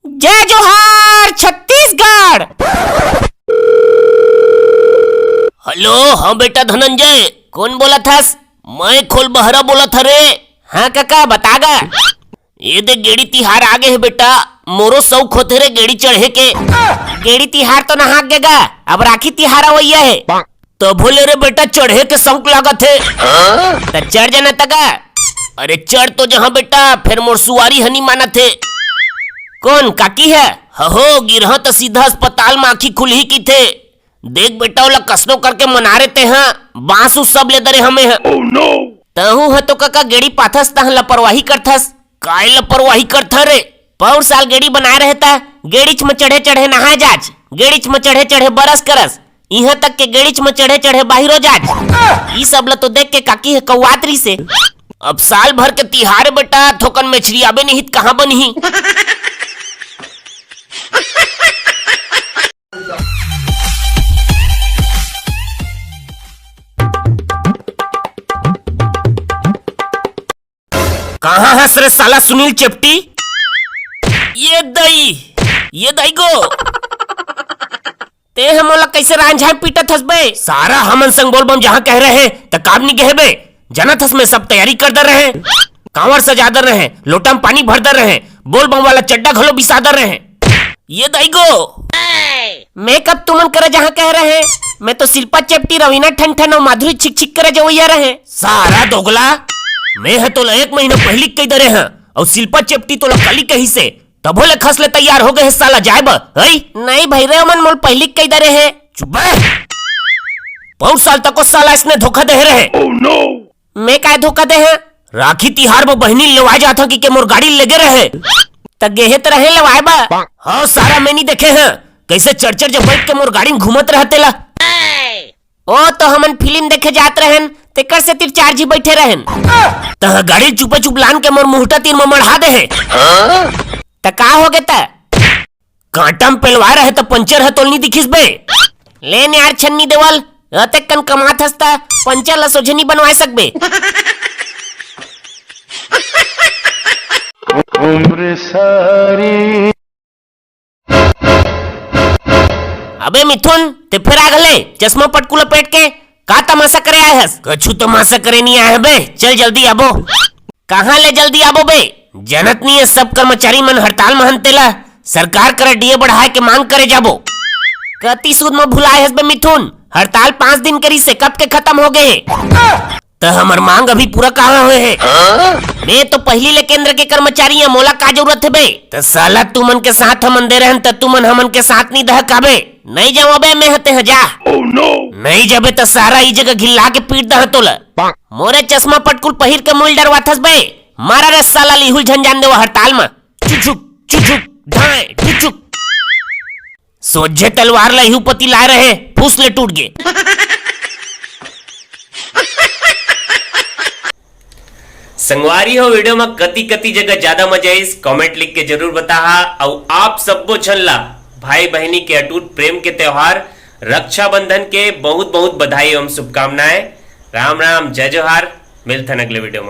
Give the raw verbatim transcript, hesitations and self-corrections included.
जय जोहार छत्तीसगढ़। हेलो, हाँ बेटा धनंजय, कोन बोलत हस? मैं खोलबहरा बोलत हरे। हाँ कका, बता गा। ये दे, गेड़ी तिहार आ गे हे बेटा, मोरो सौख होथे रे गेड़ी चढ़े के। गेड़ी तिहार तो नहा गे गा, अब राखी तिहार अवइया हे। तभो ले रे बेटा चढ़े के सौख लागत हे। त चढ़ जाना तगा। अरे चढ़ तो जहाँ बेटा, फेर मोर सुवारी ह नी मानत हे। कोन काकी हे? हहो, गिरहा त सीधा अस्पताल म आँखी खुलही किथे। देख बेटा, ओला कसनो करके मना रे तेहा, बांस उस सब ले दरे हमे ह। तहूँ ह तो कका गेड़ी पाथस, तहन लापरवाही करथस। काय लापरवाही करथा रे? पौर साल गेड़ी बनाए रहे त गेड़ीच म चढ़े चढ़े नहाए जाच, गेड़ीच म चढ़े चढ़े बरस करस, इहां तक के गेड़ीच म चढ़े चढ़े बाहिरो जाच। ई सब ल तो देख के काकी ह कौआत रहिसे। अब साल भर के तिहार बेटा, थोकन मेछरियाबे नहीं त कहाँ बनही? कहाँ हस रे साला सुनील चेपटी? ये दई, ये दई गो। तें ह मोला कइसे रांझाय पीटत हस बे? सारा हमन संग बोलबम जहाँ कहे रहे, त काब नी गहे बे? जानत हस मैं सब तैयारी कर दे रहे। कांवर सजा दे रहे, लोटा म पानी भर दे रहे, बोलबम वाला चड्डा घलो बिसा दे रहे। ये दाई गो। मैं कब तुमन करा जहाँ कहे रहे? मैं तो शिल्पा चेपटी, रवीना ठनठन अउ माधुरी छिक छिक करा जवइया रहे। सारा दोगला, मैं ह तोला एक महीना पहिली कहि दे रहे हं, अउ शिल्पा चेपटी तोला काली कहिसे, तभो ले खस ले तैयार हो गए हे साला जाए बर, हई? नहीं भई रे, ओमन मोल पहिली कहि दे रहे हे। चुप बे। पौर साल तको साला इसने धोखा दे रहे। मैं काय धोखा दे हं? राखी तिहार म बहिनी लेवाए जात हं कि के मोर गाड़ी लेगे रहे। त गेहे त रहे लेवाए बर। हाँ सारा मैं नी देखे हं, कइसे चढ़ चढ़ जब बैठ के मोर गाड़ी म घूमत रहे तेला। ओ तो हमन फिल्म देखे जात रहेन, तेकर सेती चार झी बैठे रहेन। तह गाड़ी चुपे चुप लान के मोर मुहटा तीर म मढ़ा दे हे। त का हो गे त? कांटा म पेलवा रहे त पंचर ह तोल नी दिखिस बे। ले न यार छन्नी देवल, अतेक कन कमात हस त पंचर ल सोझे नी बनवाए सकबे। अबे मिथुन, ते फेर आ गले, चश्मा पटकू लपेट के, का तमाशा करे आए हस? कछु तमाशा करे नी आए हबे, चल जल्दी आबो। कहाँ ले जल्दी आबो बे? जानत नी हे सब कर्मचारी मन हड़ताल म हन तेला, सरकार करा डीए बढ़ाए के मांग करे जाबो। कति सूद म भुलाए हस बे मिथुन? हड़ताल पाँच दिन करी से कब के खतम हो गे हे? त हमर मांग अभी पूरा कहाँ होए हे? मैं तो पहिली ले केंद्र के कर्मचारी हं, मोला का जरूरत हे बे? त साला तुमन के साथ हमन दे रहन त तुमन हमन के साथ नी दह काबे? नहीं जावं बे मैं ह, तें ह जा। नहीं जाबे त सारा ई जगह घिल्ला के पीट दह तोला। मोरे चश्मा पटकुल पहिर के मुल डरवाथस बे? मारा रे साला लिहुल झन जान देवा हड़ताल म। चुचुक, चुचुक, ढाए, चुचुक। सोझे तलवार ल इहू पति लाए रहे, फूस ले टूट गे। संगवारी हो, video म कति कति जगह ज्यादा मजा आइस, comment लिख के जरूर बताहा। अउ आप सब्बो झन ला भाई बहिनी के अटूट प्रेम के त्योहार रक्षाबंधन के बहुत बहुत बधाई एवं शुभकामनाएं। राम राम, जय जोहार, मिलथन अगले video म।